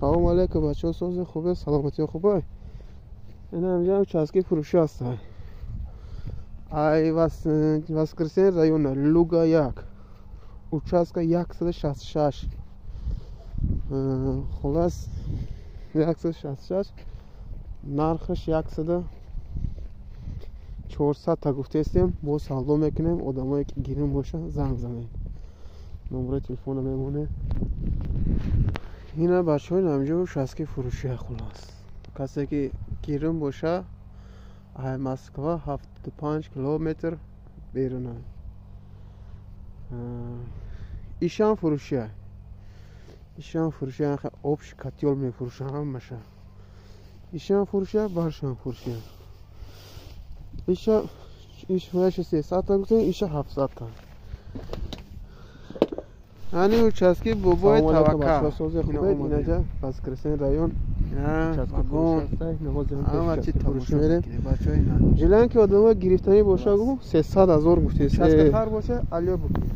Салому алейкум, бачаҳо, сози хубе, саломатиё хубай. Ина ҳамҷа участки фурӯшӣ ҳастай. Ай Воскресен района, Луга як. Участка 166. Хулас, 166, нархаш 100 400 та гуфтестем, боз савдо мекунем. Одамое ки гирин боша, занг занед. Номерои телефона мемонем. Ина, бачаҳо, ҳамҷо участки фурӯшия. Хулас, касе ки гирин боша, ай Москва 75 километр беруна. Ишам фурӯшия, ишам фурӯшия, общий котёл мефурӯша ҳамаша. Ишам фурӯшия, баршам фурӯшия. Иша ишаша 300 та гуфтем, иша 700 та. Ани участки бобои таваккал. Инаҷа Воскресен район, вагон, ҳама чи тамошо мерем. Жилан ки одамо гирифтанӣ боша, гу 300 000 гуфтед. Хар боша, алё букунед.